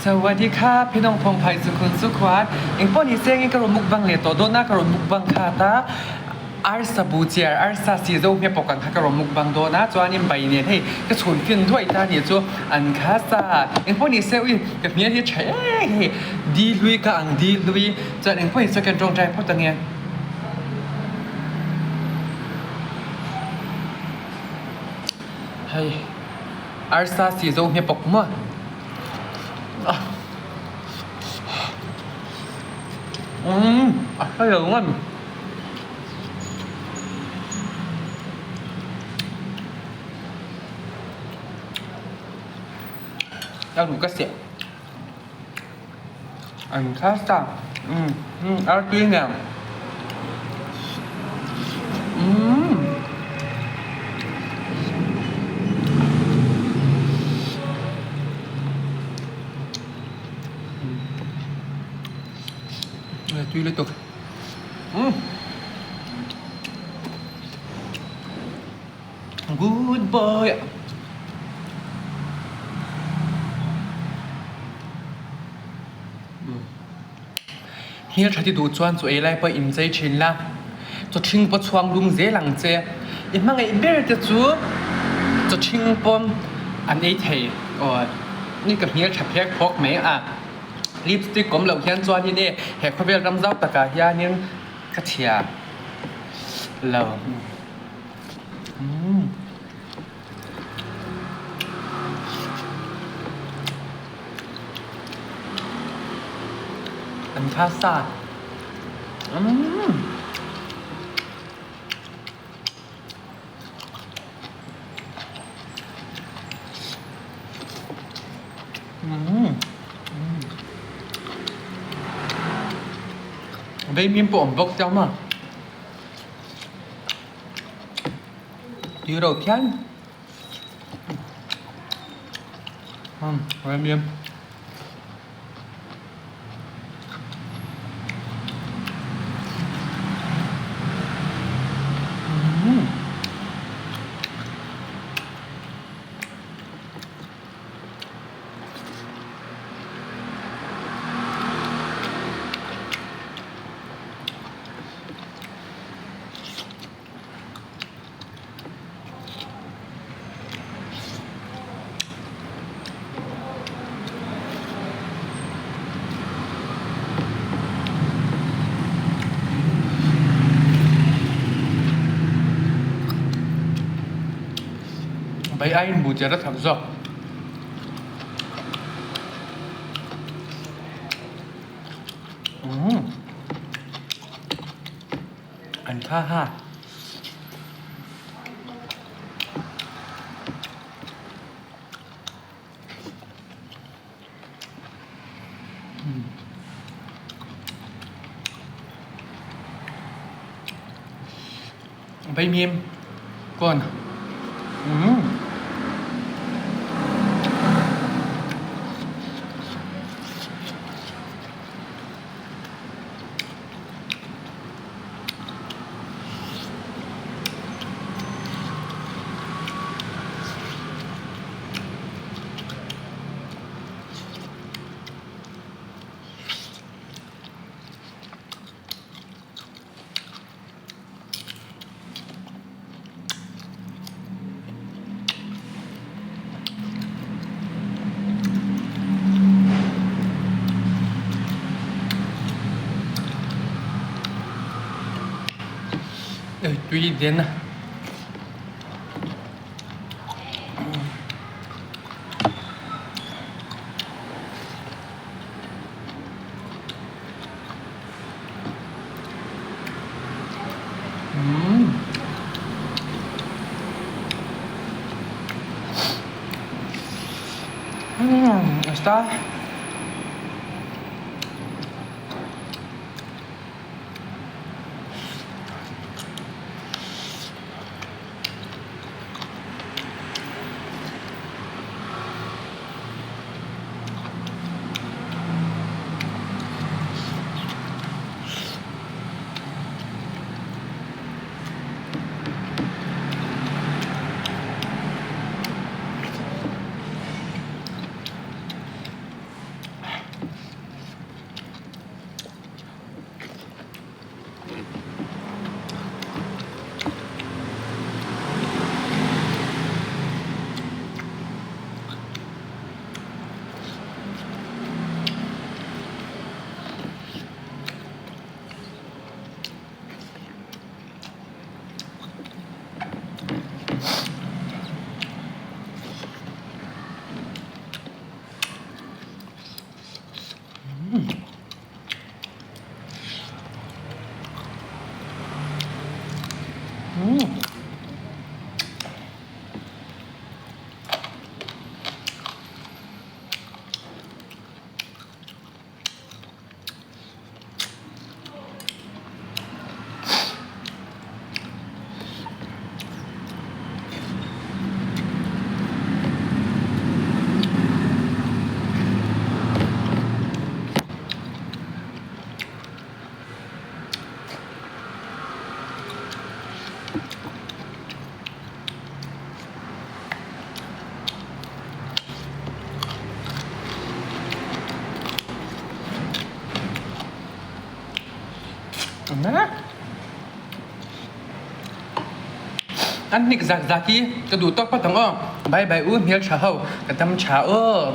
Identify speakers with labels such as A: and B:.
A: Sawadee kha phinong phong phai chu khun chu khuan engpawh ni se engin ka rawn mukbang leh tawh dawn a ka rawn mukbang khat a arsa bu chiar arsa si zo hme pawk ang kha ka rawn mukbang dawn a chuanin bai nen hei ka chhun fin thuai ta nih chu an kha sa engpawh ni se ui ka hmel hi tha em hei di hlui ka ang di hlui chuan engpawh ni se kan tawngtai phawt ange. Hei arsa si zo hme pawk maw. Umm a hre lo ngam. A ruh ka siah an kha sa umm artui nen umm. Tui lutuk umm good boy Hmel tha ti duh chuan chu ei lai pawh in chei thin la, chaw ṭhing pawh chhuang lum zel ang che. I hmangaih ber te chu chaw ṭhing pawh an ei thei aw ni ka hmel tha phek phawk mai a, lipstick awm loh hian chuanin e he khawvel ram zau takah hianin ka chhia lo. An kha sa. Umm. Umm. Vei pawh awm bawk sia maw. Tui ro phian. Umm rem em. Umm. Bai aiin bu cher a thak zawk. Umm. An tha ha. Vaimim kawn. Umm. Ei tui den a. Umm. Está. An hnik zak zak hi ka duh tawk phawt ang aw. Bye bye u hmeltha ho ka dam tha aw.